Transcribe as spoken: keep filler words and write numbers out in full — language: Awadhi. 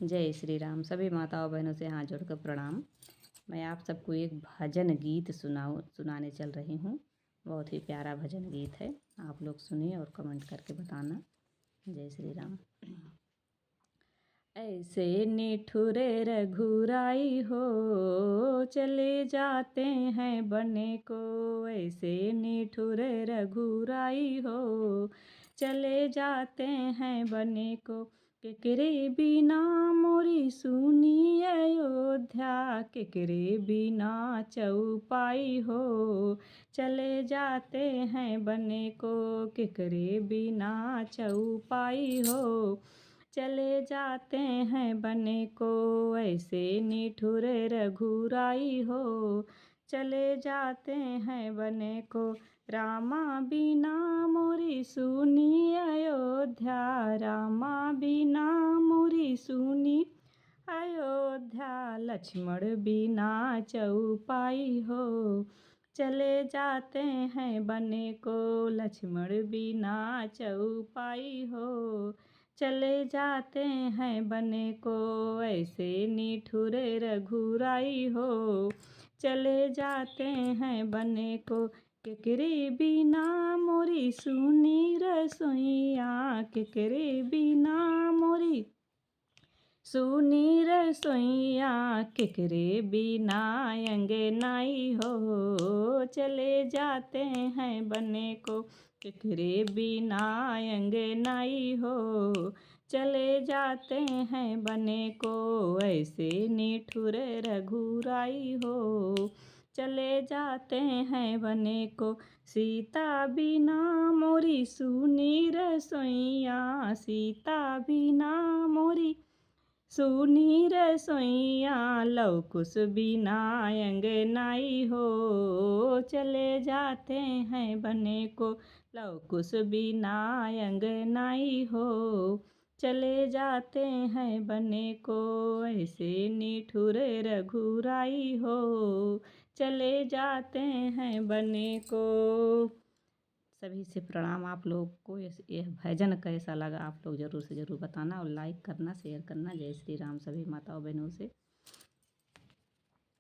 जय श्री राम। सभी माताओं बहनों से हाथ जोड़कर प्रणाम। मैं आप सबको एक भजन गीत सुनाऊ, सुनाने चल रही हूँ। बहुत ही प्यारा भजन गीत है, आप लोग सुनिए और comment करके बताना। जय श्री राम। ऐसे निठुर रघुराई हो, चले जाते हैं बने को। ऐसे निठुर रघुराई हो, चले जाते हैं बने को। केकरे बिना मोरी सूनी अयोध्या, केकरे बिना चौपाई हो, चले जाते हैं बने को। केकरे बिना चौपाई हो, चले जाते हैं बने को। ऐसे निठुर रघुराई हो, चले जाते हैं बने को। रामा बिना मोरी सूनी अयोध्या, रामा बिना मोरी सूनी अयोध्या, लक्ष्मण बिना चौपाई हो, चले जाते हैं बने को। लक्ष्मण बिना चौपाई हो, चले जाते हैं बने को। ऐसे निठुर रघुराई हो, चले जाते हैं बने को। केकरे बिना मोरी सूनी रसोइया, केकरे बिना मोरी सूनी रसोइया, केकरे बिना अंगनाई हो, चले जाते हैं बने को। केकरे बिना अंगनाई हो, चले जाते हैं बने को। ऐसे निठुर रघुराई हो, चले जाते हैं बने को। सीता बिना मोरी सूनी रसोइया, सीता बिना मोरी सूनी रसोइया, लव कुश बिना अंगनाई हो, चले जाते हैं बने को। लव कुश बिना अंगनाई हो, चले जाते हैं बने को। ऐसे निठुर रघुराई हो, चले जाते हैं बने को। सभी से प्रणाम आप लोग को। यस-, यह भजन कैसा लगा आप लोग जरूर से जरूर बताना और like करना, share करना। जय श्री राम सभी माताओं बहनों से।